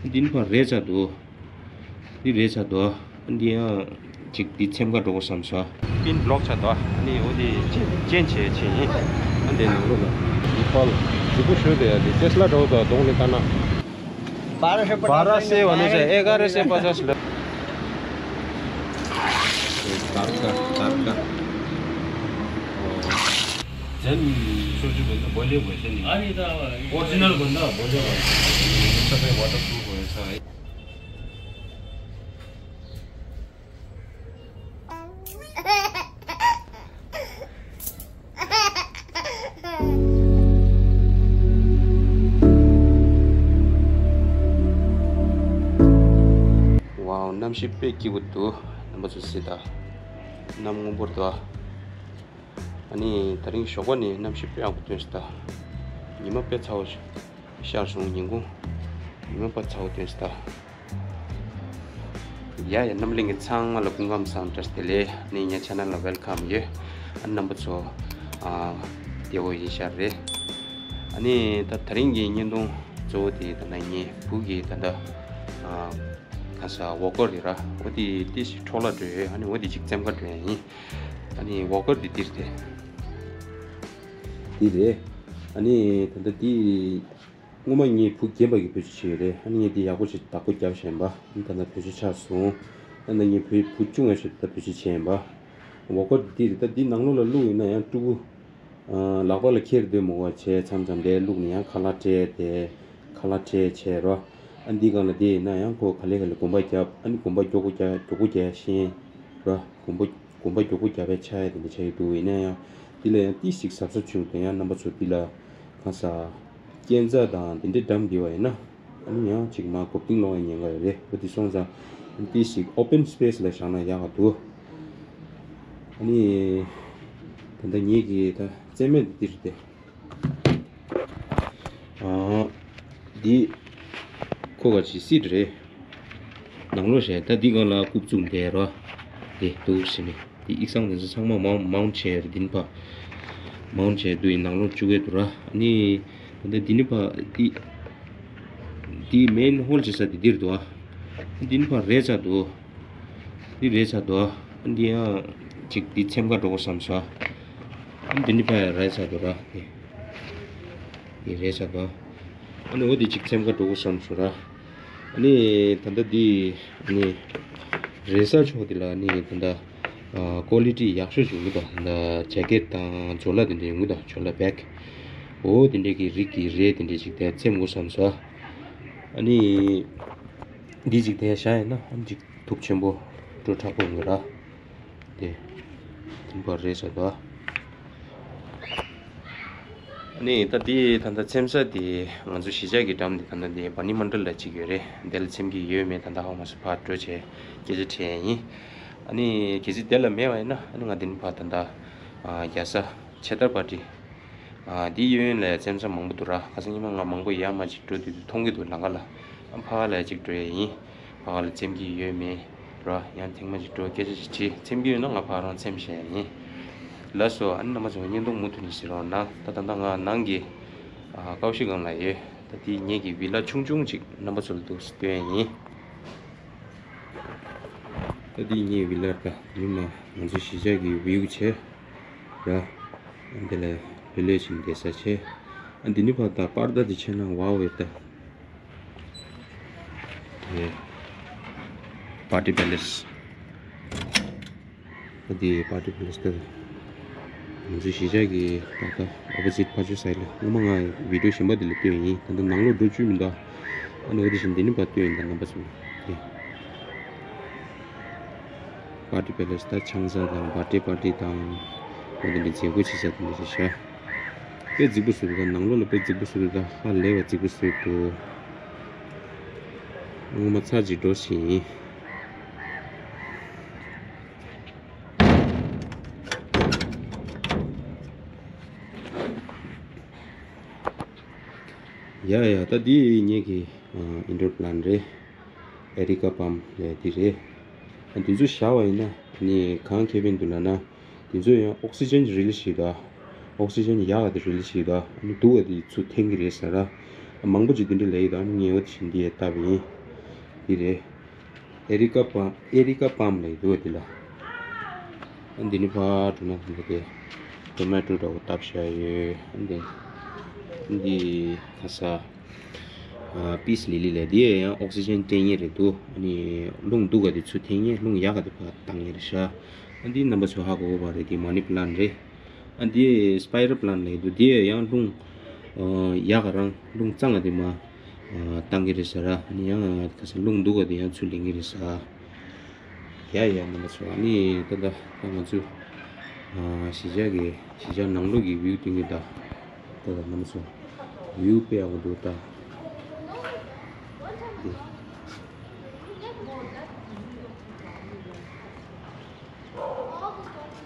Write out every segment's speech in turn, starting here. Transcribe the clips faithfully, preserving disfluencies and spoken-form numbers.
འདི་ནི་ཕར་རེད་ཆགས་འདུག་འདི་རེད་ཆགས་འདུག་འདི་ཡང་ཅིག་འདི་ཚེམ་ཁ་འགྲོ་དགོས་བསམ་སོང་། པིན་བློག་ཆགས་འདུག་ཨ་ནི་འོ་དེ་ཅན་ཅན་བྱས་ཕྱིན་ཡིན། ཨ་འདི་ནང་ལོགས་ལ་འདི་པལ་ཞུ་པོ་ཞུ་དེ་ཡ་འདི་ཏེ་སི་ལ་འགྲོ་དང་གདོང་ལེན་ལྟ་ན། बारह से पचास बारह से होने से ग्यारह से पचास ल तारका तारका। झन् छोटो भन्दा बलियो भएछ नि। अनि त अब ओरिजिनल भन्दा बलियो भएछ। सबै वाटरप्रुफ भएछ है। ཝའོ། གནམ་གཤིས་དཔེ་སྐྱིད་པོ་འདུག་རྣམ་པ་ཚོ་གཟིགས་དང་། གནམ་སྔོན་པོ་འདུག་ཨ་ནི་དེ་རིང་ཞོགས་པ་ནས་གནམ་གཤིས་དཔེ་ཡག་པོ་སྟོན་སོང་། ད་ཉི་མ་དཔེ་ཚ་བོ་ཤར་སོང་། ཉིན་གུང་ཉི་མ་དཔེ་ཚ་བོ་སྟོན་སོང་། ད་ཡ་ཡ་རྣམ་གླིང་གི་ཚང་མ་ལ་སྐུ་ཁམས་བཟང་། བཀྲ་ཤིས་བདེ་ལེགས། ཨ་ནི་ངའི་ཆེ་ནལ་ལ་ཝེལ་ཀམ་ཡོད། ཨ་ནི་རྣམ་པ་ཚོ་ཨ་བདེ་པོ་ཡིན་ཤག་རེད། ཨ་ནི་ད་དེ་རིང་གི་བརྙན་ཐུང་གཙོ་བོ་དེ་ད་ལྟ་ངའི་བུ་གི་ད་ལྟ་ཨ་ག་ས་ཝོ་ཀར་རེད་ར། འོ་དེ་ཏོག་ཙམ་འཕྲོ་བརླག་འགྲོ་ཡོད། ཨ་ནི་འོ་དེ་ཅིག་ཚེམ་ཁ་འགྲོ་ཡ་ཡིན། ཨ་ནི་ཝོ་ཀར་དེ་འདིར་དེ་འདི་རེད། ཨ་ནི་ད་ལྟ་འདི་སྔོན་མ་ངའི་བུ་རྒན་པ་གིས་བེད་སྤྱོད་བྱས་ཡོད་རེད། ཨ་ནི་ངས་འདི་ཡག་པོ་ཞིག་བདག་པོ་བརྒྱབ་བཞག་ཡིན་པ། ཨ་ནི་ད་ལྟ་བེད་སྤྱོད་ཆགས་སོང་། ཨ་ནི་ངའི་བུ་བུ་ཆུང་བ་ཞིག་ད་བེད་སྤྱོད་བྱས་ཡིན་པ། ཝོ་ཀར་འདི་རེད། ད་འདི་ནང་ལོགས་ལ་བླུགས་ཡིན་ན་ཡང་ཕྲུ་གུ་ལག་པ་ལ་འཁྱེར་སྡོད་མི་དགོས་པ་བྱས། མཚམས་མཚམས་དེ་བླུགས་ནས་ཡང་ཁ་ལག་སྤྲད་དེ། ཁ་ལག་སྤྲད་བྱས་རོ། ཨ་འདི་སྒང་ལ་དེ་ཡིན་ན་ཡང་ཁོ་ག་ལེ་ག་ལེ་གོམ་པ་བརྒྱབ། ཨ་ནི་གོམ་པ་མགྱོགས་པོ་རྒྱག་མགྱོགས་པོ་རྒྱག་ཤེས་རོ། གོམ་པ་གོམ་པ་མགྱོགས་པོ་རྒྱག་པའི་ཆ་ཡ་དེ་འདྲ་ཆགས་ཀྱི་འདུག་ཡིན་ན་ཡང་འདི་ལ་ཡང་ཏོག་ཙམ་གཟབ་གཟབ་བྱུང་དེ་ཡང་རྣམ་པ་ཚོ་འདི་ལ་གང་ཟག་སྐས་འཛེག་དང་དེ་འདྲའི་འགྲམ་བསྡད་པ་ཡིན་ན། ཨ་ནི་ཡང་ཅིག་མར་འགོག་རྐྱེན་སློང་བའི་ཉེན་ཁ་ཡོད་རེད། འོ་དེ་སོང་ཙང་ཏོག་ཙམ་ཨོ་པན་སི་པེ་སི་ལ་བཞག་ན་ཡག་ག་འདུག་ཨ་ནི་ད་ལྟ་ངེད་ཀྱི་ད་རྩེད་མོ་འདི་རེད་དེ། ཨ་འདི་ཁོ་ག་ཅི་སིད་རེད། ནང་ལོགས་བྱས་ད་འདི་སྒང་ལ་རྐུབ་བཙུགས་བསྡད་རོ། འདི་འདུག་ཟེར་ནས། འདི་ཡིག་ཚང་དེ་ཚོ་ཚང་མ་མའུན་མའུན་བྱས་རེད། འདི་ནི་ཕར་མའུན་བྱས་འདུག་ཡིན་ནང་ལོགས་བཅུག་གི་འདུག་ར། ཨ་ནི་ད་ལྟ་འདི་ནི་ཕར་འདི་འདི་མེན་ཧོལ་བྱེད་ས་འདི་འདིར་འདུག་ཨ་འདི་ནི་ཕར་རེད་ཆགས་འདུག་འདི་རེད་ཆགས་འདུག་ཨ་འདི་ཡང་ཅིག་འདི་ཚེམ་ཁ་འགྲོ་དགོས་བསམ་སོང་། ཨ་འདི་ནི་ཕར་ཡང་རེད་ཆགས་འདུག་ར། འདི་འདི་རེད་ཆགས་འདུག་ཨ་ནི་འོ་འདི་ཅིག་ཚེམ་ཁ་འགྲོ་དགོས་བསམ་སོང་ར། ཨ་ནི་ད་ལྟ་འདི་ཨ་ནི་རེས་གཟའ་ཕྱོགས་འདི་ལ་ཨ་ནི་ད་ལྟ་ཨ་ཀོ་ལི་ཊི་ཡག་ཤོས་ཡོང་གི་འདུག་ད་ལྟ་ཇེ་ཀེཊ་དང་ཇོ་ལ་དེ་འདྲ་ཡོང་གི་འདུག་ཇོ་ལ་བེག་འོ་དེ་འདྲ་གི་རིགས་ཀྱི་རས་དེ་འདྲ་ཅིག་དེ་ཚེམ་དགོས་བསམ་སོང་། ཨ་ནི་འདི་ཅིག་དེ་བཞག་ཡིན་ན་ཨ་ནི་ཅིག་ཐུགས་ཆེན་པོ་སྤྲོ་དྲག་པོ་ཡོང་གི་ར། དེ་དེ་འདྲ་རེད་ཟེར་དོ། ཨ་ནི་ད་དེ་ད་ལྟ་ཚེམ་ས་དེ་ང་ཚོ་གཞིས་ཆགས་ཀྱི་འགྲམ་དེ་ད་ལྟ་དེ་བ་ནི་མན་ཌལ་ལ་གཅིག་ཡོད་རེད། དེ་ལ་ཚེམ་གྱི་ཡོད་མེད་ད་ལྟ་ཧ་གོ་མ་སོང་། ཕར་འགྲོ་བྱས་སྐད་ཆ་དྲིས་ཡ་ཡིན། ཨ་ནི་གལ་སྲིད་དེ་ལ་མེད་པ་ཡིན་ན་ཨ་ནི་ང་དེ་ནི་ཕར་ད་ལྟ་ཨ་རྒྱལ་ས་ཆེ་ཐར་པ་ཊི། ཨ་འདི་གཡས་གཡོན་ལ་ཚེམ་ས་མང་པོ་འདུག་ར། ཁ་སང་ཉི་མ་ང་མང་པོ་ཡར་མར་ཅིག་འགྲོ་དུས་དུས་མཐོང་གི་འདུག་ལམ་ཁ་ལ། ཨ་ཕ་ག་ལ་ཅིག་འགྲོ་ཡ་ཡིན། ཕ་ག་ལ་ཚེམ་གྱི་ཡོད་མེད་ར། ཡང་ཐེངས་མ་ཅིག་འགྲོ་སྐད་ཆ་ཅིག་དྲིས། ཚེམ་གྱི་ཡོད་ན་ང་ཕ་རང་ཚེམ་བཞག་ཡ་ཡིན། ལགས་སོ། ཨ་ནི་རྣམ་པ་ཚོ་བརྙན་ཐུང་མུ་མཐུད་ནས་གཟིགས་རོགས་གནང་། ད་ད་ལྟ་ང་ནང་གི་ཨ་ཀའོ་ཤི་སྒང་ལ་ཡོད། ད་འདི་ངེད་ཀྱི་བི་ལ་ཆུང་ཆུང་ཅིག་རྣམ་པ་ཚོ་ལ་འདུག་སྟོན་ཡ་ཡིན། ད་འདི་ངའི་བི་ལ་ད་ཉི་མ་ང་ཚོ་གཞིས་ཆགས་ཀྱི་བིའུ་བྱས་ར། འདི་ལ་ལྷོད་ལྷོད་ཅིག་བསྡད་ས་བྱས། ཨ་འདི་ནི་ཕར་ད་པར་ད་འདི་ཕྱེ་ན་ཝའོ་ཡོད་ད། དེ་པར་ཊི་པེ་ལེ་སི། ཨ་འདི་པར་ཊི་པེ་ལེ་སི་ད། ང་ཚོའི་གཞིས་ཆགས་ཀྱི་ད་ལྟ་ཨོ་པོ་ཟིཊ་ཕར་ཕྱོགས་ས་ཡི་ལ། སྔོན་མ་ང་བི་ཌིའོ་གཞན་པ་འདི་ལ་བཏོན་ཡིན། ད་ལྟ་ནང་ལོགས་འགྲོ་བཅུག་མི་འདུག་ཨ་ནི་འོ་དེ་བཞིན་འདི་ནི་ཕར་བཏོན་ཡིན་ད་རྣམ་པ་ཚོ་ལ། དེ་པར་ཊི་པེ་ལེ་སི་ད་ཆང་ས་དང་བར་ཐི་ཌེ་པར་ཊི་དང་འོ་དེ་འདྲའི་མཛད་སྒོ་བྱེད་ས་དེ་འདྲ་ཞིག་བཞག་དཔེ་རྫིག་པོ་བཟོས་འདུག་ད་ནང་ལོགས་ལ་དཔེ་རྫིག་པོ་བཟོས་འདུག་ད་ཧ་ལས་པ་རྫིག་པོ་བཟོས་འདུག་སྔོན་མ་ཚར་གཅིག་འགྲོ་ཞིག་ཡིན། ཡ་ཡ། ད་འདི་ངེད་ཀྱི་ཨ་ཨིན་ཌོར་པི་ལན་ཊི་རེད། ཨེ་རི་ཀ་པམ་ལབ་འདི་རེད། ཨ་འདི་ཚོ་བཞག་པ་ཡིན་ན་ཨ་ནི་གང་ཁེ་ཕན་འདུག་ལབ་ན། འདི་ཚོ་ཡང་ཨོག་སི་ཇན་རི་ལི་ཤིག་དང་། ཨོག་སི་ཇན་ཡག་ག་དེ་རི་ལི་ཤིག་དང་། ཨ་ནི་སྡུག་ག་དེ་ཚུར་འཐེན་གི་རེད་ཟེར་ར། མང་པོ་ཅིག་འདི་འདྲ་ལས་ཡོད། ད་ངས་འོ་དེ་བཞིན་འདི་ཡས་བཏབ་པ་ཡིན། འདི་རེད། ཨེ་རི་ཀ་པམ། ཨེ་རི་ཀ་པམ་ལབ་ཡོད་འདུག་འདི་ལ། ཨ་འདི་ནི་ཕར་འགྲོ་ན་འདི་གའི་ཊོ་མེ་ཊོ་འདྲ་བོ་བཏབ་བཞག་ཡོད། ཨ་འདི་འདི་ཁ་ས་པིས་ལི་ལི་ལབ། འདི་ཡང་ཨོག་སི་ཇན་སྤྲད་མཁན་རེད་འདུག་ཨ་ནི་རླུང་སྡུག་ག་དེ་ཚུར་འཐེན་མཁན། རླུང་ཡག་ག་དེ་ཕར་བཏང་མཁན་རེད་ཤག་ཨ་འདི་རྣམ་པ་ཚོས་ཧ་གོ་གི་རེད། འདི་མ་ནི་པ་ལན་ཊ་རེད། ཨ་འདི་སི་པའི་རལ་པ་ལན་ཊ་ལབ་འདུག་འདི་ཡང་རླུང་ཡག་ག་རང་རླུང་གཙང་ང་དེ་མར་བཏང་གི་རེད་ཟེར། ཨ་ནི་ཡང་ཁ་ས་རླུང་སྡུག་ག་དེ་ཡང་ཚུར་ལེན་གི་རེད་ཟེར། ཡ་ཡ་རྣམ་པ་ཚོ། ཨ་ནི་ད་ལྟ་ད་ང་ཚོས་གཞིས་ཆགས་ཀྱི་གཞིས་ཆགས་ནང་ལོགས་ཀྱི་བིའུ་སྟོན་གྱི་ད། ད་ལྟ་རྣམ་པ་ཚོ་བིའུ་དཔེ་ཡག་པོ་འདུག་ད།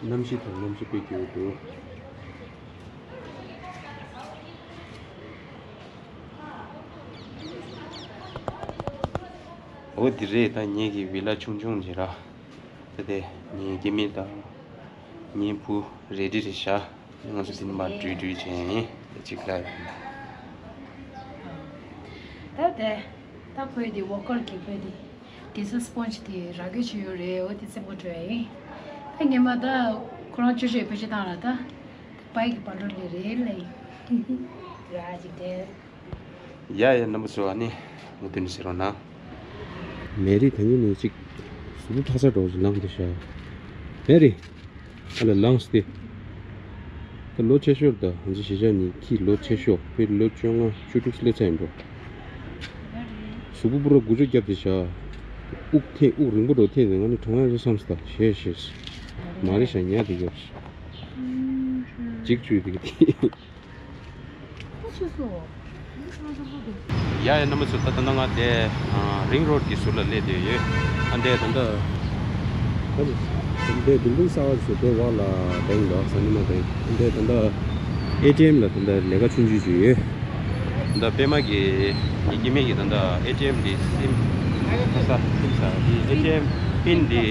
གནམ་གཤིས་དང་གནམ་གཤིས་དཔེ་སྐྱིད་པོ་འདུག་འོ་འདི་རེད། ད་ངེད་ཀྱི་བི་ལ་ཆུང་ཆུང་ཅིག་ར། ད་དེ་ངའི་སྐྱེ་དམན་དང་ངའི་བུ་རེ་ཌི་རེད་ཤག་ང་ཚོ་དེ་ནས་མར་འགྲུལ་འགྲུལ་བྱས་ཡིན། ད་ཅིག་ལ། ད་དེ་ད་ཁོའི་དེ་ཝོ་ཀར་གྱི་ཁོའི་དེ། དེ་ཚོ་སི་པོན་ཇི་དེ་རག་གི་ཅིག་ཡོད་རེད། འོ་དེ་རྩེད་མོ་འགྲོ་ཡ་ཡིན། ད་ངས་མ་ད་ཁོ་རང་ཅོ་ཅོས་བེད་སྤྱོད་བཏང་ལ་ད། དེ་པའི་གི་བར་འགྲོ་ལེ་རེད་ལེ། ར་ཅིག་དེ། ཡ་ཡ་རྣམ་པ་ཚོ། ཨ་ནི་མུ་མཐུད་ནས་གཟིགས་རོགས་གནང་། མེ་རི་ད་ཉིན་ནས་ཅིག་གཟུགས་པོ་ཐག་ཆག་འགྲོ་ཞིག་ལངས་འདུག་ཤག་མེ་རི། ཨ་ལ་ལངས་ཏེ། ད་ལོ་ཆེ་ཤོས་ད་ང་ཚོ་གཞིས་ཆགས་ནས་ཁྱི་ལོ་ཆེ་ཤོས་དཔེ་ལོ་བཅོ་ལྔ་བཅུ་དྲུག་སླེབས་ཚར་ཡིན་འགྲོ། གཟུགས་པོ་པུ་ར་དགུ་ཅོག་བརྒྱབ་སྟེ་བཞག་དབུགས་འཐེན། དབུགས་རིང་པོ་འཐེན་ཏེ་ང་ནི་གྲོངས་ཡག་རེད་བསམ་སོང་ད། ཞེས་ཞེས། མ་རེད་ཤག་ཉལ་བསྡད་ཡོད་རེད། འཇིགས་བཅུག་བསྡད་ཀྱི་དེ། ཡ་ཡ་རྣམ་པ་ཚོ། ད་ད་ལྟ་ང་དེ་རིང་རོཌ་ཀྱི་ཟུར་ལ་སླེབས་བསྡད་ཡོད། ཨ་འདྲས་ད་ལྟ་ཨ་ནི་འདི་བིལ་ཌིང་གསར་པ་ཚོ་དེ་འོག་ལ་བེང་འདུག་ཟ་ནི་མ་བེང་། ཨ་འདྲས་ད་ལྟ་ཨེ་ཊི་ཨེམ་ལ་ད་ལྟ་ལས་ཀ་ཆུང་ཆུང་ཅིག་ཡོད། ད་ལྟ་པད་མ་གི་ངའི་སྐྱེ་དམན་གྱིས་ད་ལྟ་ཨེ་ཊི་ཨེམ་འདི་སིམ་ཁ་ས་སིམ་ས་འདི་ཨེ་ཊི་ཨེམ་པིན་འདི་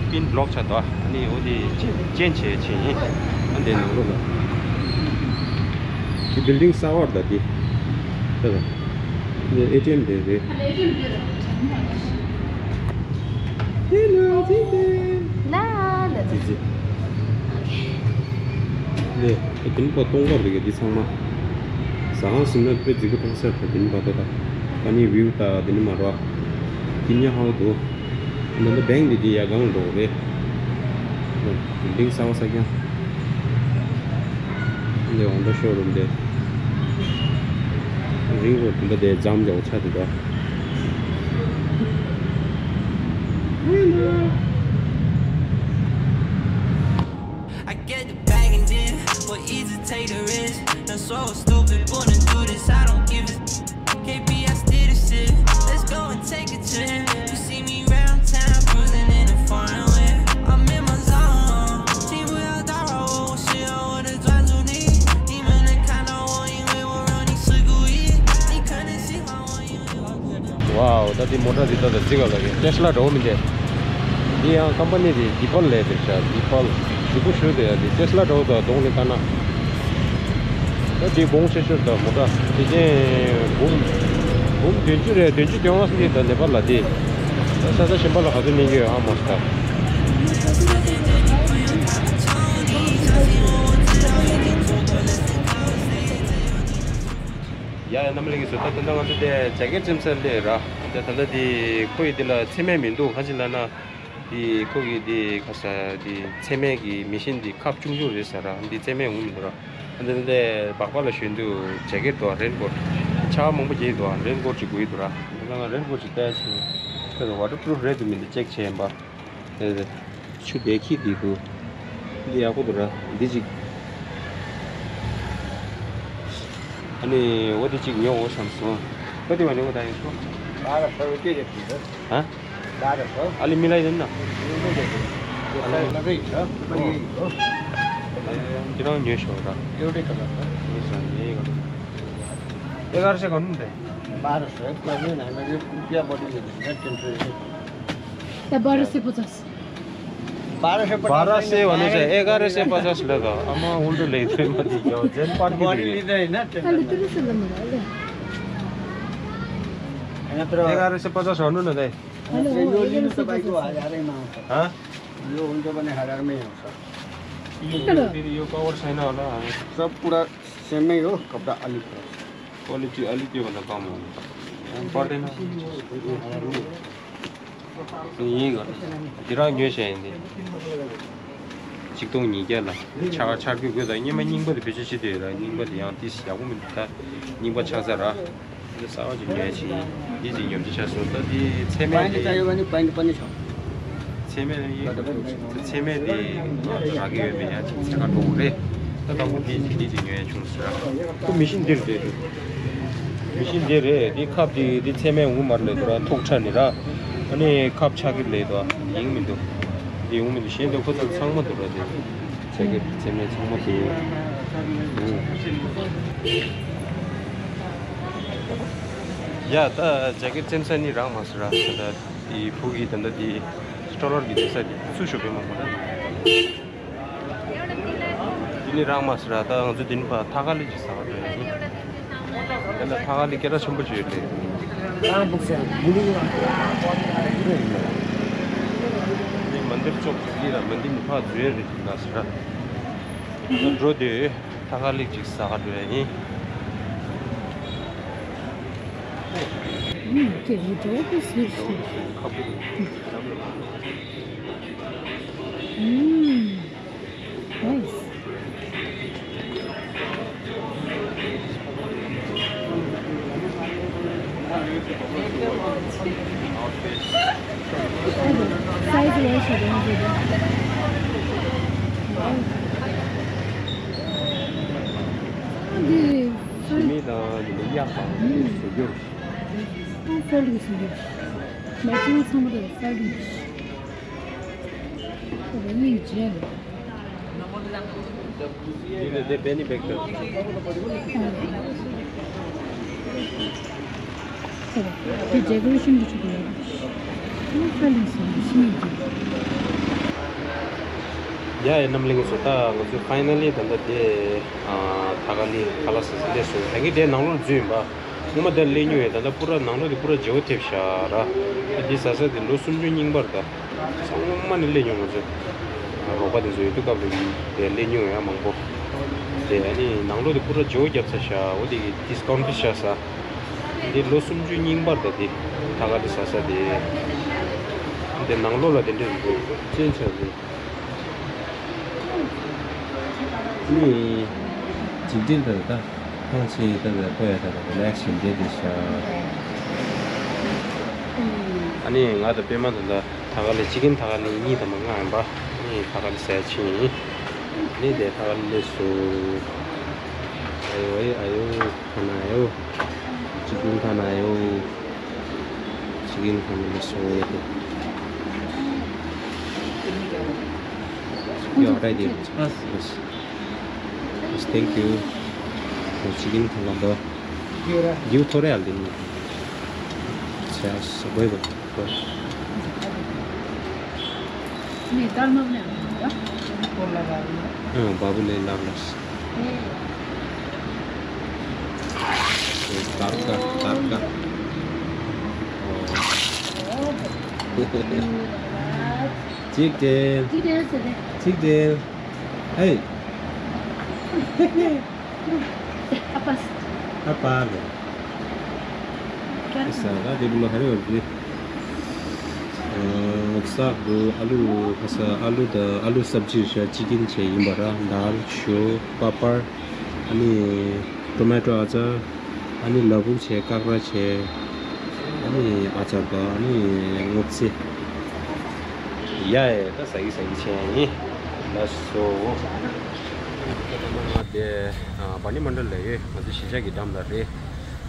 པིན་བི་ལོག་ཆགས་འདུག་ཨ་ནི་འོ་དེ་ཅེན་ཅེན་བྱས་བྱས་ཡིན། ཨ་འདི་ནང་ལོགས་ལ། དེ་བིལ་ཌིང་གསར་པ་རེད་ད་དེ། ད་ལྟ་དེ་ཨེ་ཊི་ཨེམ་དེ་རེད། ཧེ་ལོ། ཙི་ཙི། ལ་ལ། ཙི་ཙི། ལེ། ཨེ་དེ་ནི་པ་སྟོང་པ་རེད་གི་འདི་ཚང་མ། ཟ་ཁང་ཟིན་ན་དཔེ་རྫིག་པོ་མཐོང་ས་རེད། དེ་ནི་པ་ད་ད། ཨ་ནི་བིའུ་ད་དེ་ནི་མ་རོ། དེ་ནི་ཧའོ་དུ། ད་ལྟ་བེང་འདི་འདི་ཡ་གང་འགྲོ་རེད། བིལ་ཌིང་གསར་པ་ས་ཀྱང་། འདི་ཝོན་ཌ་ཤོ་རུམ་དེ། རིང་རོ་དེ་འདྲ་དེ་འཇམ་འཇམ་ཆགས་འདུག་ད། I get the bag and then, but easy take the risk. Not so stupid, born to do this, I don't give a. K B, I steer the shit. Let's go and take a trip. You see me round town, cruising in a foreign whip. I'm in my zone. 听不到打扰我，我需要我的专注力。你们能看到我，因为我让你吃故意。你可能喜欢我，因为我不能。 ཝའོ། ད་འདི་མོ་ཊ་འདི་ད་ད་རྩིག་ག་ལ་གི་ཏེ་སི་ལ་འདྲ་བོ་མི་འདྲ། འདི་ཡང་ཀམ་པ་ནི་འདི་ཌི་ཕལ་ལས་འདིར་ཤག་ཌི་ཕལ་ཞིག་པོ་ཞུ་དེ་ཡ། འདི་ཏེ་སི་ལ་འདྲ་བོ་ད་གདོང་ནི་ལྟ་ན། ད་འདི་གོང་ཆེ་ཤོས་ད་མོ་ཊ་འདི་ཅན་འབུམ་འབུམ་བདུན་ཅུ་རེད། བདུན་ཅུ་དོན་ལྔ་འདི་ད་ནེ་པ་ལ་འདི། ད་ས་ས་གཞན་པ་ལ་ག་ཚོད་ཉན་གྱི་ཡོད་ཧ་མ་སོང་ད། ཡ་ཡ་རྣམ་པ་ལྷན་རྒྱས་ཚོ། ད་ད་ལྟ་ང་ཚོ་དེ་ཇེ་ཀེ་ཊི་འགྲིམ་སར་སླེབས་ར། ད་ད་ལྟ་དེ་ཁོ་ཡི་དེ་ལ་ཚད་མེད་མི་འདུག་ག་ཅི་ལབ་ན། དེ་ཁོ་གི་དེ་ག་ས་དེ་ཚད་མེད་ཀྱི་མེ་ཤིན་དེ་ཁབ་ཆུང་ཆུང་རེད་ཟེར་ར། འདི་ཚད་མེད་འོང་མི་འདུག་ར། ད་ད་ལྟ་སྦག་སྦག་ལ་ཞོན་དུས་ཇེ་ཀེ་ཊི་དང་རེན་ཀོ་ཊི་ཆར་པ་མང་པོ་རྒྱག་གི་འདུག་ར། རེན་ཀོ་ཊི་ཅིག་དགོས་ཀྱི་འདུག་ར། ད་ང་རེན་ཀོ་ཊི་ཅིག་བལྟས་ཆེ། ད་ཝ་ཊར་པུ་རུཕ་རེད་འདུག་མི་འདུག་ཅེག་བྱས་ཡིན་པ། ཆུ་དེ་ཁྱི་དེ་དུ། འདི་ཡག་པོ་འདུག་ར། འདི་གཅིག་ཨ་ནི་འོ་དེ་གཅིག་ཉོ་འོ་བསམ་སོང་། འོ་དེ་བ་ཉོ་གོ་ད་ཡིན་སོང་། ཨ་ལི་མི་ལ་ཡིན་ན། ཁྱེད་རང་ཉོས་ཤོག་ར། ཉོས་སོང་ཉོས་ག་ལ། ཨེ་ག་ར་ཤ་ག་ནུམ་དེ། ད་བར་སེ་པོ་ཙ། बारह सौ पचास बारह सौ होने चाहिए। ग्यारह सौ पचास ले दो। अमा उल्टे ले थे मत जाओ। जन पार्क के लिए। अरे तेरे से लम ला ले। एघार सय पचास भन्नु न दाइ। हेलो, यो लिनु एघार सय पचास। हजार में आउँछ। हाँ? यो हुन्छ भने हजार में आउँछ। यो, यो, यो कभर छैन होला। सब पुरा सेमै हो, कपडा अलिक फरक छ। क्वालिटी अलिक योभन्दा कम हो। पर्दैन। यहीँ गर्ने। तिर न्यु सेन्दी। ཆིག་སྟོང་ཉིས་བརྒྱ་ལ། ཆ་ཆ་རྒྱུ་དགོས་དང་རྙིང་མ་རྙིང་པ་དེ་བེད་སྤྱོད་བྱེད་དུས་ལ་རྙིང་པ་དེ་ཡང་ཏིས་ཡག་པོ་མི་འདུག་ད། རྙིང་པ་ཆགས་ཚར་ར། འདི་གསར་བ་ཅིག་ཉོས་ཕྱིན། འདི་ཅིག་ཉོ་རྒྱུ་ཆགས་སོང་ད་འདི་ཚད་མེད་པན་དེ། ཚད་མེད་དེ་ང་ཚོ་རག་གི་ཡོད་མེད་ཡང་ཅིག་ཚད་ཁ་འགྲོ་གི་རེད། ད་དང་པོ་འདི་ཅིག་འདི་ཅིག་ཉོས་བྱུང་ཟེར། ཁོ་མི་ཤིན་འདིར་རེད། མི་ཤིན་འདིར་རེད། འདི་ཁབ་འདི་འདི་ཚད་མེད་འོང་མར་ལས་འདུག་ར་ཐུག་ཁྲ་ནི་ར། ཨ་ནི་ཁབ་ཆག་གི་ལས་འདུག་ཡིན་མི་འདུག་འདི་འོང་མི་འདུག་གཞན་འདི་ཁོ་ཚོ་ཚང་མ་འདུག་ར་འདི། ཇེ་ཀེ་ཊི་ཚད་མེད་ཚང་མ་དེ། ཡ་ད་ཇེ་ཀེ་ཊི་བཙེམ་ས་ནི་རག་མ་སོང་ར། ད་དེ་བུ་གི་ད་ལྟ་དེ་སི་ཊོ་ལར་གི་བསྡད་ས་དེ་སུ་ཞོགས་པའི་མ་མོ་ར། དེ་ནི་རག་མ་སོང་ར། ད་ང་ཚོ་དེ་ནི་ཕ་ཐ་ཀ་ལི་ཅིག་ཟ་བ་འགྲོ་ཡ་ཡིན། དེ་ལ་ཐ་ཀ་ལི་སྐད་གྲགས་ཆེན་པོ་ཅིག་ཡོད་རེད། རང་འདུག་ཟེར་མི་འདུག་ལ། དེ་མ་འདིར་ཅོག་ཅིག་ལ་མ་འདི་མི་ཕ་འཛུལ་ཡ་རེད་ཟེར་ར། འགྲོ་དུས་ཐ་ཀ་ལི་ཅིག་ཟ་ག་འགྲོ་ཡ་ཡིན། ཁ་པོ་རེད། ཨུམ། Nice. Size ལ་ཞིག་རེད་འདུག་འདི་མི་དང་ཡིན་ན་གཡག་དང་བཟོ་རྒྱུ། ཨ་གསར་གྱི་བཟོ་རྒྱུ། མ་ཅིག་ཚང་མ་དང་གསར་གྱི། ཨོ་ཡིན་རྗེས་ལ། འདི་ནི་དེ་པེ་ནི་བེག་ཏུ། དེ་ཌེ་ཀོ་རེ་ཤན་གྱི་ཆུ་དེ་ཡོད། ཨོ་ཧྥ་ལིང་སོང་ཤི་མི་གི། ཡ་ཡ་རྣམ་གླིང་སོ་ད་ང་ཚོས་ཕའི་ནལ་ལི་ད་ལྟ་དེ་ཐ་ཀ་ལི་ཁ་ལ་སི་སི་སླེབས་སོང་། ད་གིན་དེ་ནང་ལོགས་འཛུལ་ཡིན་པ། སྔོན་མ་དེར་སླེབས་མྱོང་ཡོད། ད་ལྟ་པུ་ར་ནང་ལོགས་དེ་པུ་ར་བརྗེ་བོ་ཐེབས་ཤག་ར། ད་འདི་ཟ་ས་དེ་ལོ་སུམ་ཅུ་རྙིང་པར་ད། སྔོན་མ་ནས་སླེབས་མྱོང་ང་ཚོ། རོགས་པ་དེ་ཚོ་ཡོད་དུས་སྐབས་ལ་དེ་སླེབས་མྱོང་ཡོད་མང་པོ། དེ་ཨ་ནི་ནང་ལོགས་དེ་པུ་ར་བརྗེ་བོ་བརྒྱབ་ཚར་ཤག་འོ་དེ་གི་ཏིས་ཀོན་ཕི་ཤ་ས། འདི་ལོ་སུམ་ཅུ་རྙིང་པར་ད་དེ། ད་ག་དེ་ཟ་ས་དེ། འདི་ནང་ལོགས་ལ་དེ་འདྲས་འདུག་ཅན་ཆ་དེ། ནི། འཇིག་རྟེན་ལྟར་ད། ཐང་ཆེན་ལྟར་ལ་ཁོ་ཡ་ད་རི་ལེག་ཤིང་བསྡད་དེ་ཤ། ཨ་ནི་ང་དང་པད་མ་དང་ད་ཐ་ཀ་ལི་ཅི་ཀིན་ཐ་ཀ་ལི་གཉིས་དང་མ་ལྔ་ཡིན་པ། ནི་ཐ་ཀ་ལི་ཟས་ཕྱིན་ཡིན། ནི་དེ་ཐ་ཀ་ལི་ལས་སུ། ཨ་ཡོ་ཨ་ཡོ་ཨ་ཡོ་ཁ་ན་ཨ་ཡོ། ཅི་ཀིན་ཁ་ན་ཨ་ཡོ། ཅི་ཀིན་ཁ་ན་ལས་སུ་ཡ་དེ། ཡོ་རའི་དེ། Yes, thank you. ཅི་ཀིན་ཁ་ལ་འདོ། ཡུ་ཐོ་རེ་ཨལ་དེ་ནི། ཆ་ས་བོད་བོད། ནི་ཏར་མ་མེ་ཨ། ཨ་བ་བུ་ལེ་ལག་ལ། ཏར་ཀ་ཏར་ཀ། ཅིག་ཏེ། ཅིག་ཏེ། ཧེ། ཨ་པ། ཨ་པ་ལེ། ས་ག་དེ་བུ་ལོ་ཧ་རེ་བར་དེ། ཨ་ས་གོ་ཨ་ལུ་ཁ་ས་ཨ་ལུ་ད་ཨ་ལུ་སབ་ཇི་ཤ་ཅི་ཀིན་ཆེ་ཡིན་པ་ར། དཱལ་ཞོ་པ་པར་ཨ་ནི་ཊོ་མེ་ཊོ་ཨ་ཙར། ཨ་ནི་ལ་ཕུག་བྱས། ཀག་ར་བྱས། ཨ་ནི་ཨ་ཅག་པ་ཨ་ནི་སྔོ་ཚལ། ཡ་ཡ་ད་ཟ་གི་ཟ་གི་བྱས་ཡིན། ལགས་སོ། ང་དེ་བ་ནི་མན་ཌལ་ལ་ཡོད། ང་ཚོ་གཞིས་ཆགས་ཀྱི་འགྲམ་ལ་རེད།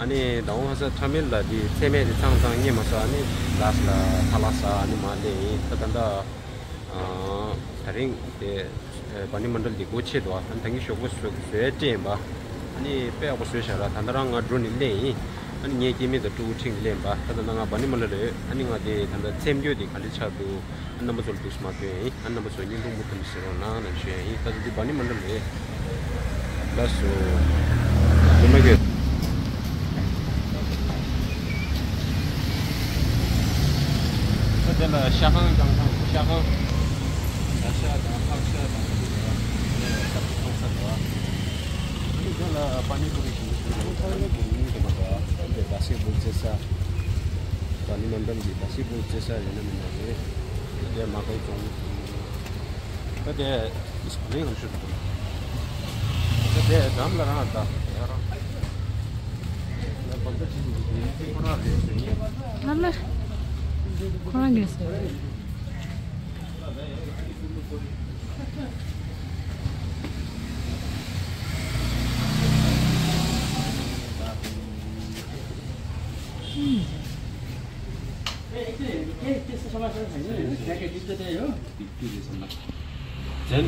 ཨ་ནི་ད་འོང་ཧ་ས་ཁྲ་མེད་ལ་དེ་ཚད་མེད་དེ་ཚང་ཚང་རྙེད་མ་སོང་། ཨ་ནི་ལགས་ལ་ཁ་ལག་ཟ། ཨ་ནི་མ་ལེ་ཡིན། ད་ད་ད་ད་རིང་དེ། བ་ནི་མན་ཌལ་འདི་སྒོ་ཕྱེ་འདུག་ཨ་ནི་ད་གིན་ཞོགས་པ་བཟོ་བཟོས་སྤྲད་ཡིན་པ། ཨ་ནི་དཔེ་ཡག་པོ་བཟོས་བཞག་ར། ད་ལྟ་རང་ང་འགྲོ་ནས་སླེབས་ཡིན། ཨ་ནི་ངའི་སྐྱེ་དམན་དང་ཕྲུ་གུ་ཁྲིད་ནས་སླེབས་ཡིན་པ། ད་ད་ལྟ་ང་བ་ནི་མན་ཌལ་ལ་ཡོད། ཨ་ནི་ང་དེ་ད་ལྟ་འཚེམ་རྒྱུ་དེ་ག་འདྲ་ཆགས་འདུག་ཨ་རྣམ་པ་ཚོ་ལ་འདུག་སེ་མ་སྟོན་ཡིན། ཨ་རྣམ་པ་ཚོ་བརྙན་ཐུང་མུ་མཐུད་ནས་གཟིགས་རོགས་གནང་ལབ་ཞུ་ཡ་ཡིན། ད་ད་འདི་བ་ནི་མན་ཌལ་ལ་ཡོད། ལགས་སོ། དེ་མ་གི། དེ་ལ་ཤ་ཁང་དང་ཤ་ཁང་། ཤ་ཤ་དང་ཕག་ཤ་དང་། དེ་ལ་ཤ་ཁང་ས་དང་། དེ་ལ་པ་ནི་པུ་རི་ཞིག་པ་ནི་པུ་རི་ཡིན་གྱི་མ་གཏོགས། དེ་བ་སི་བུལ་རྩེ་ས། པ་ནི་མན་དམ་གྱི་བ་སི་བུལ་རྩེ་ས་ཡོད་ན་མིན་ན་རེད། དེ་མ་གའི་ཙོང་། ད་དེ་ཨིས་ཀུ་ལིང་ལ་ཤོད་དགོས། ད་དེ་འགྲམ་ལ་རང་ད་ཡ་རང་། ཡ་བམ་ད་ཅི་ཡིན་དེ་ཁོ་རང་རེད་ཟེར་ཡིན། ཨ་ལ། ཁོ་རང་གིས་ཟེར། ཨུམ། དེ་དེ་སོ་སོ་མ་ཤར་ཟིན་ནས་ཡོད། དེ་དེ་རེད་བསམ་ན། ཛན་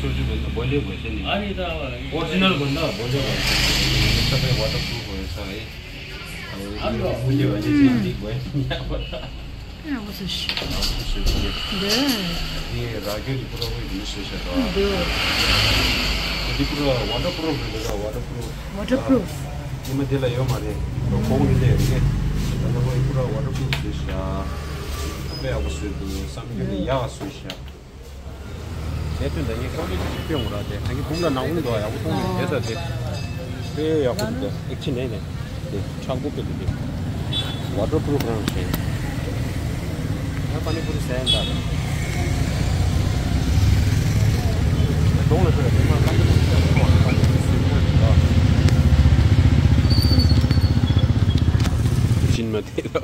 སོ་ཅུ་བན་ད་བོ་ལེ་བོ་ཅན་ནི། ཨ་རི་ད་བ་རི། ཨོ་རི་ཇི་ནལ་བན་ད་བོ་ལེ་བོ་ཅན་ནི། ས་པའི་ཝ་ཏར་པུ་རུཕ་བོ་ས་རེད། ཨ་རོ། མུ་ལེ་བ་ཅན་ནི་ཅིག་བོ་ཡ་བ་ད། ཨ་བོ་སུ་ཤི། ཨ་བོ་སུ་ཤི། འདི། དེ་ར་གི་རི་པུ་ར་བོ་ཡི་མི་ཤི་ཤ་ད། འདི། རི་པུ་ར་ཝ་ཏར་པུ་རུཕ་རེད་ད་ཝ་ཏར་པུ་རུཕ། Waterproof. ཉི་མ་དེ་ལ་ཡོད་མ་རེད། ཁོང་གོང་མི་ལས་རེད། ད་ལྟ་བ་ཡི་པུ་ར་ཝ་ཏར་པུ་རུཕ་བཟོས་ཤག་དཔེ་ཡག་པོ་བཟོས་འདུག་བསམ་རྒྱུ་ནི་ཡག་བཟོས་ཤག་དེ་དོན་དུ་ངས་ཀོང་ཀྲིག་ཅིག་སྟོན་དགོས་ར་དེ་ད་ངས་དུང་ལ་ནག་ཁུང་འདུག་ཡག་པོ་མཐོང་མེད་དེ་ད་དེ། དཔེ་ཡག་པོ་འདུག་ཨེག་ཆི་ནས་ནས་དེ་མཁྲེགས་པོ་དཔེ་འདུག་དེ། ཝ་ཏར་པུ་རུཕ་རང་བཞིན། ད་པ་ནི་པུ་རི་ཟས་ཡིན་ད། གདོང་ལ་ཁོས་དེ་མ་པ་ནི་པུ་རི་ཟས་ཁོ་པ་ནི་པུ་རི་ཟས་ཁོ་ཡིན་ད། སྦྱིན་མ་དེ་ལ།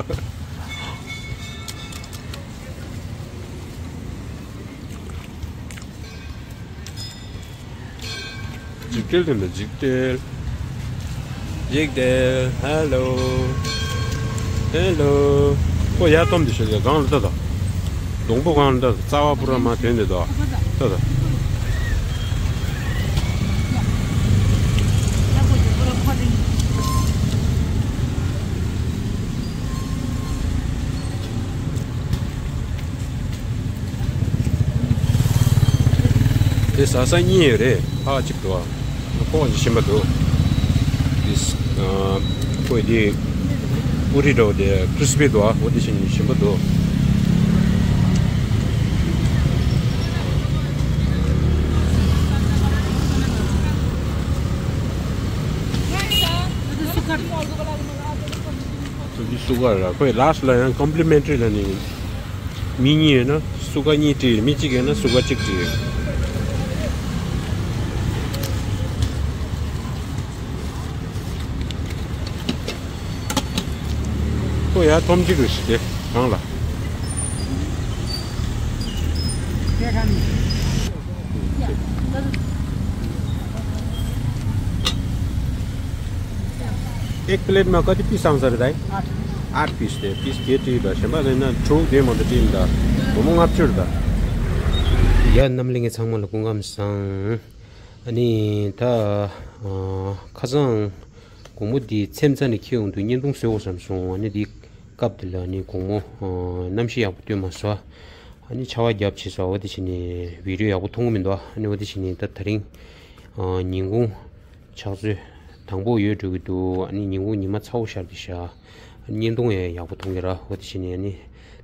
འཇིགས་བྲལ་དེ་འདྲ་འཇིགས་བྲལ། འཇིགས་བྲལ། ཧེ་ལོ། ཧེ་ལོ། ཁོ་ཡར་འཐོམ་དེ་ཤོད་ཀྱི་སྒང་ལ་ལྟ་དང་། སྡོང་པོ་སྒང་ལ་ལྟ་དང་། རྩ་བ་པུ་ར་མར་དོན་དེ་དང་། ལྟ་དང་། དེ་ཟ་ས་གཉིས་ཡོད་རེད། ཕ་གཅིག་འདུག་ཨ། ཁོག་གཅིག་ཞིམ་པ་འདུག་དེ་ཨ། ཁོས་དེ་པུ་རི་ཊོ་དེ་ཁྲིས་པི་འདུག་ཨ། འོ་དེ་བཞིན་ཞིམ་པ་འདུག་སུ་ཀར་ར། ཁོས་ལཱ་སི་ལ་ཡང་ཀོམ་པི་ལི་མེན་ཊི་རི་ལ་ནི། མི་གཉིས་ཡོད་ན་སུ་ཀ་གཉིས་སྤྲད། མི་གཅིག་ཡོད་ན་སུ་ཀ་གཅིག་སྤྲད། ཁོ་ཡར་འཐོམ་གཅིག་རེད་ཤི་དེ་གང་ལ། एक प्लेटमा कति पिस आउँछ र दाइ? आठ। आठ पिस दे। पिस के टी द? ཤམ་པ་ལེན་ན་དྲུག་དེ་མ་ད་ཏིམ་ད། སྒོར་མོ་ལྔ་བཅུ་རེད་ད། ཡ་རྣམ་གླིང་གི་ཚང་མ་ལ་སྐུ་ཁམས་བཟང་། ཨ་ནི་ད་ཨ་ཁ་སང་དགོང་མོ་འདི་མཚན་ཚ་ནས་ཁྱེར་ཡོང་དུས་བརྙན་ཐུང་བཟོས་འོ་བསམ་སོང་། ཨ་ནི་འདི་སྐབས་དེ་ལ་ཨ་ནི་དགོང་མོ་ཨ་གནམ་གཤིས་ཡག་པོ་སྟོན་མ་སོང་། ཨ་ནི་ཆར་པ་བརྒྱབ་བྱས་སོང་། འོ་དེ་བྱས་ནས་བི་ཌིའོ་ཡག་པོ་མཐོང་གི་མི་འདུག་ཨ་ནི་འོ་དེ་བྱས་ནས་ད་དེ་རིང་ཨ་ཉིན་གུང་ཕྱག་ཚོད་དང་པོ་ཡོལ་འགྲོ་གི་འདུག་ཨ་ནི་ཉིན་གུང་ཉི་མ་ཚ་པོ་ཤར་གི་ཤག་བརྙན་ཐུང་ཡང་ཡག་པོ་མཐོང་གི་ར། འོ་དེ་བྱས་ནས་ཨ་ནི་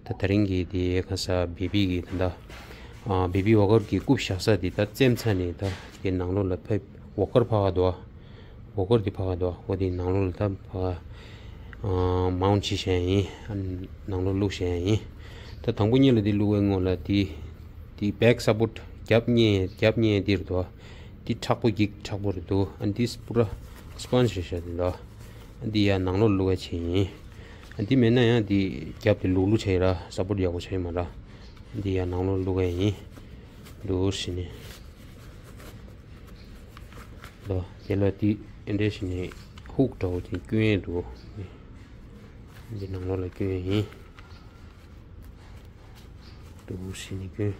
ད་དེ་རིང་གི་དེ་ག་ས་བེ་བི་གི་ད་ད་ཨ་བེ་བི་ཝོག་ཀར་གི་རྐུབ་བཞག་ས་དེ་ད་བཙེམས་ཚར་ནས་ད་དེ་ནང་ལོགས་ལ་ཕེབས། ཝོག་ཀར་ཕ་ག་འདུག་ཝོག་ཀར་དེ་ཕ་ག་འདུག་འོ་དེ་ནང་ལོགས་ལ་ད་ཕ་ག་ཨ་མའུན་ཊི་བྱས་ཡིན། ཨ་ནང་ལོགས་བླུགས་བྱས་ཡིན། ད་དང་པོ་ཉིད་ལ་དེ་བླུགས་པའི་སྔོན་ལ་དེ་དེ་བེག་སཔོར་ཊི་རྒྱབ་གཉིས་རྒྱབ་གཉིས་དེ་རེད་འདུག་དེ་མཁྲེགས་པོ་འགྱིག་མཁྲེགས་པོ་རེད་འདུག་ཨ་འདི་པུ་ར་སི་པོན་ཇི་བྱས་བྱས་དེ་འདུག་ཨ་འདི་ཡ་ནང་ལོགས་བླུགས་ཡ་བྱས་ཡིན། ཨ་འདི་མེད་ན་ཡང་འདི་རྒྱབ་དེ་ལུག་ལུག་བྱས་ཡིན་ར། སཔོར་ཊི་ཡག་པོ་བྱས་ཡིན་མ་ར། ཨ་འདི་ཡ་ནང་ལོགས་བླུགས་ཡ་ཡིན། འདུག་ཟེར་ནས། ལོ། དེ་ལ་དེ་འདྲ་ཞིག་ནས་ཧུག་འདྲ་བོ་དེ་སྐྱོན་ཡས་འདུག་འདི་ནང་ལོགས་ལ་སྐྱོན་ཡས་ཡིན། འདུག་ཟེར་ནས་སྐྱོན།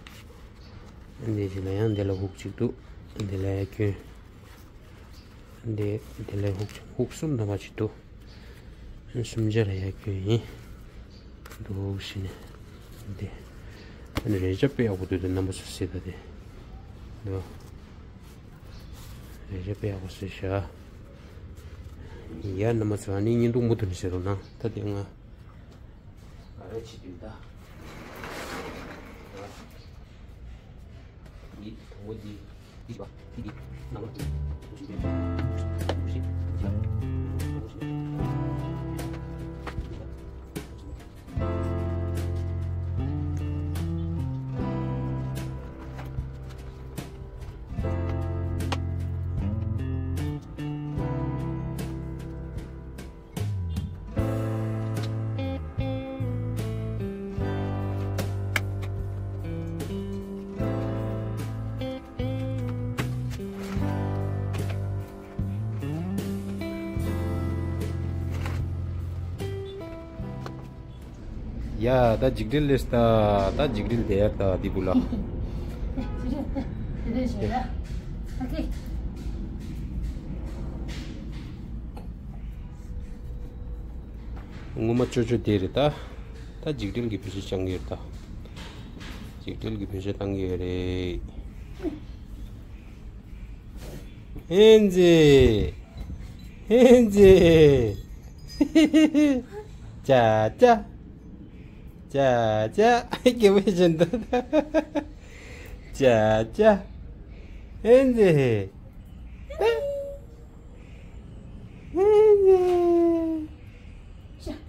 འདི་ཞིག་ལ་ཡང་འདི་ལ་ཧུག་གཅིག་འདུག་འདི་ལ་ཡང་སྐྱོན། འདི་འདི་ལ་ཧུག་ཧུག་གསུམ་ཐམ་པ་ཅིག་འདུག་སུམ་ཆ་ལ་ཡར་སྐྱོན་ཡིན། འདུག་ཞེས་ནས། འདི། ཨ་ནི་རས་ཆ་དཔེ་ཡག་པོ་འདུག་དེ་རྣམ་པ་ཚོ་གཟིགས་དང་དེ། འདུག་རས་ཆ་དཔེ་ཡག་པོ་བཟོས་ཤག་ཡ་རྣམ་པ་ཚོ་ཨ་ནི་བརྙན་ཐུང་མུ་མཐུད་ནས་བཟོས་རོགས་གནང་། ད་དེ་ང་། ག་རེ་བྱེད་དུས་ད། ཡ། ད་འཇིགས་བྲལ་ལས་ད་ད་འཇིགས་བྲལ་དེ་ཡར་ད་འདི་བུ་ལ། ངོ་མ་ཅོ་ཅོ་དེ་རེད་ད། ད་འཇིགས་བྲལ་གྱི་བེད་སྤྱོད་བཅང་གི་ཡོད་ད། འཇིགས་བྲལ་གྱི་བེད་སྤྱོད་བཏང་གི་ཡོད་རེད། ཧེན་ཛི། ཧེན་ཛི། ཅ་ཅ། ཅ་ཅ། སྐྱེ་བོ་བཞིན་དུ། ཅ་ཅ། ཧེན་ཛི། ཧེན་ཛི།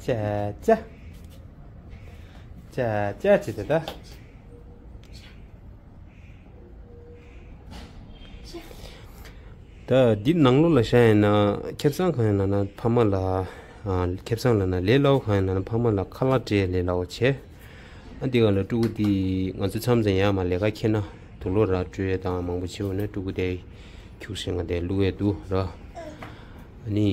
ཅ་ཅ། ཅ་ཅ་བྱེད་དེ་ད། ད་འདི་ནང་ལོགས་ལ་བཞག་ཡིན་ན་ཁེ་བཟང་གང་ཡིན་ལབ་ན་ཕ་མ་ལ། ཨ། ཁེ་བཟང་ལབ་ན་ལས་སླ་བོ་གང་ཡིན་ལབ་ན་ཕ་མ་ལ་ཁ་ལག་སྤྲད་ལས་སླ་བོ་བྱས། ཨ། འདི་ག་ལ་ཕྲུ་གུ་འདི་ང་ཚོ་མཚམས་མཚམས་ཡར་མར་ལས་ཀ་འཁྱེར་ན་དུག་ལོག་ར་སྤྲོད་ཡས་དང་མང་པོ་བྱེད་འོ་ན་ཕྲུ་གུ་དེ་ཁྱུག་ཤིང་ང་དེ་བླུག་ཡས་འདུག་ར། ཨ་ནི་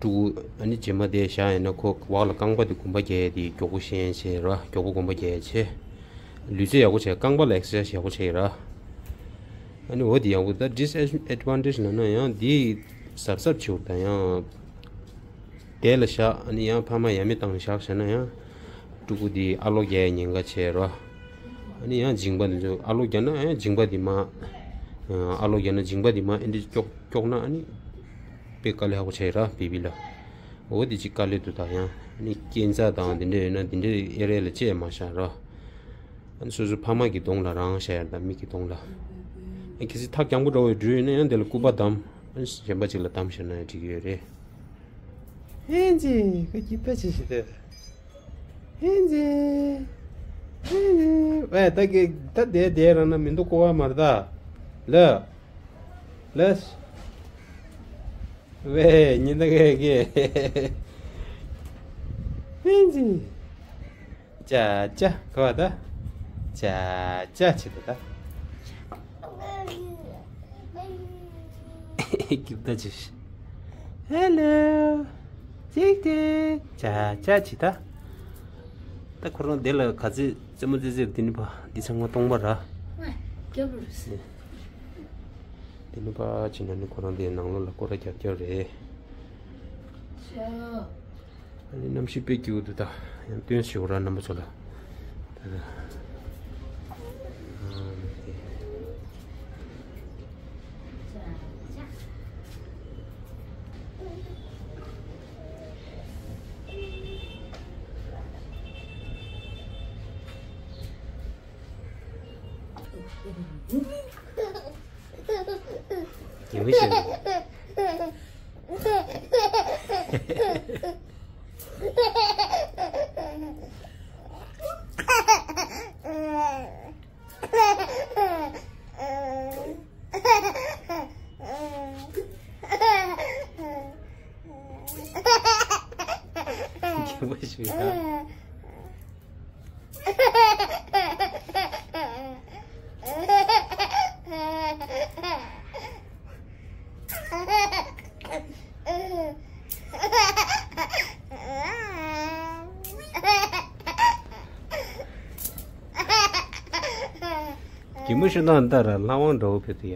ཕྲུ་གུ་ཨ་ནི་རྗེས་མ་དེ་བཞག་ཡིན་ན་ཁོ་འོག་ལ་རྐང་པ་དེ་གོམ་པ་རྒྱག་ཡས་དེ་མགྱོགས་པོ་ཤེས་ཡས་བྱས་ར། མགྱོགས་པོ་གོམ་པ་རྒྱག་ཡས་བྱས། ལུས་རྩལ་ཡག་པོ་བྱས། རྐང་པ་ལ་ཨེག་སར་སའིཛ་ཡག་པོ་བྱས་ཡིན་ར། ཨ་ནི་འོ་དེ་ཡག་པོ། ད་ཌིས་ཨེཌ་ཝན་ཊེཇ་ལབ་ན་ཡང་དེ་གཟབ་གཟབ་བྱེད་དགོས། ད་ཡང་དེ་ལ་བཞག་ཨ་ནི་ཡང་ཕ་མ་ཡ་མེད་བཏང་བཞག་བྱས་ན་ཡང་ཕྲུ་གུ་དེ་ཨ་ལོག་རྒྱག་ཡ་ཉེན་ཁ་ཆེ་ར། ཨ་ནི་ཡང་མཇིང་པ་དེ་ཚོ་ཨ་ལོག་རྒྱག་ན་ཡང་མཇིང་པ་དེ་མ། ཨ་ལོག་རྒྱག་ན་མཇིང་པ་དེ་མ་ཨེ་འདྲ་ཀྱོག་ཀྱོག་ན་ཨ་ནི་དཔེ་དཀའ་ལས་ཁག་པོ་ཆགས་ར་བེ་བི་ལ། འོ་དེ་ཅིག་དཀའ་ལས་འདུག་ད་ཡང་ཨ་ནི་རྐྱེན་རྩ་དང་དེ་འདྲ་ཡོད་ན་དེ་འདྲའི་ཨེ་རི་ཡ་ལ་བཅད་མ་བཞག་ར། ཨ་ནི་སོ་སོའི་ཕ་མ་གི་གདོང་ལ་རང་བཞག་ཡ་དང་མིག་གི་གདོང་ལ། ཨ་གལ་སྲིད་ཐག་རྐྱང་པོ་འདྲ་བོ་འགྲོ་ཡོད་ན་ཡང་དེ་ལ་སྐུད་པ་བསྡམས། ཨ་ནི་གཞན་པ་ཅིག་ལ་བསྡམས་བཞག་ན་ཡང་འགྲིག་གི་ཡོད་རེད། ཧེན་ཙི། ཁོ་སྐྱིད་པོ་བྱེད་བཞིན་འདུག་ཧེན་ཙི། ཧེན་ཙི། ཝེ། ད་གི་ད་དེ་དེ་རང་ན་མི་འདུག་གོ་བ་མ་རེད་ད། ལ། ལ། ཝེ། ཉི་ཟླ་གི་གི། ཧེན་ཙི། ཅ་ཅ། ག་བ་ད། ཅ་ཅ་བྱེད་ད་ད། སྐྱིད་པོ་བྱེད། ཧེ་ལོ། ཅིག་ཏེ། ཅ་ཅ་བྱེད་ད། ད་ཁོ་རང་དེ་ལ་ག་ཚོད་རྩེད་མོ་རྩེ་རྩེ་དེ་ནི་པ་འདི་ཚང་མ་སྟོང་པ་ར། ཨ། སྐྱོ་པོ་རེད། དེ་ནི་པ་བྱེད་ན་ནི་ཁོ་རང་དེ་ནང་ལོགས་ལ་སྐོར་ར་རྒྱབ་རྒྱབ་རེད། ཤ། ཨ་ནི་གནམ་གཤིས་དཔེ་སྐྱིད་པོ་འདུག་ད་ཡང་སྟོན་ཞིག་ར་རྣམ་པ་ཚོ་ལ། ད་ད། ཨ་ནི་དེ། ཉི་མ་ཤར། ཉི་མ་ཤར། གད་མོ་ཤོར་སྟངས་ལྟ་ར་ལྷ་དབང་འདྲ་བོ་ཕེབས་འདུག་ཡ།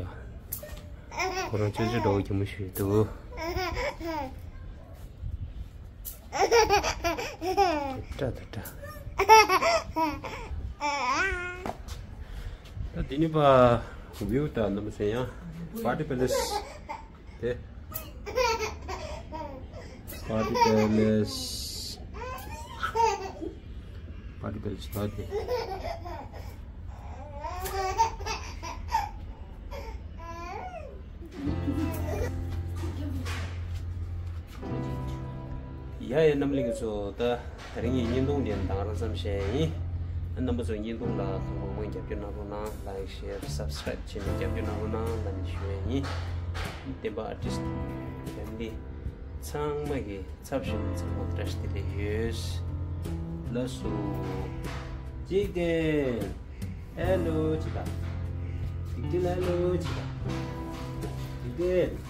ཁོ་རང་ཅོ་ཅོ་འདྲ་བོ་གད་མོ་ཤོར་འདུག་ཏྲ་ཏྲ་ཏྲ། ད་འདི་ནི་པ་བིའུ་ད་རྣམ་པ་ཚོ་ཡང་པར་ཊི་པེ་ལེ་སི་དེ། པར་ཊི་པེ་ལེ་སི། པར་ཊི་པེ་ལེ་སི་ད་དེ། ཡ་ཡ་རྣམ་གླིང་ཚོ། ད་དེ་རིང་གི་བརྙན་ཐུང་འདི་ཡང་དང་རང་ཙམ་བཤད་ཡིན། རྣམ་པ་ཚོ་བརྙན་ཐུང་ལ་ཐུགས་མང་མང་རྒྱབ་སྐྱོར་གནང་རོགས་གནང་། ལའིག་ཤེར་སབ་སི་ཀ་རེབ་བྱས་ནས་རྒྱབ་སྐྱོར་གནང་རོགས་གནང་ལབ་ནས་ཞུ་ཡ་ཡིན། བསྟན་པ་ཨར་ཊིསི་ཕེ་མི་ལི་ཚང་མ་གི་ཚབ་ཞུས་ནས་ཚང་མ་བཀྲ་ཤིས་བདེ་ལེགས་ཡོད། ལགས་སོ། འཇིག་རྟེན། ཧེ་ལོ་ཅི་ད། འཇིག་རྟེན་ཧེ་ལོ་ཅི་ད། འཇིག་རྟེན།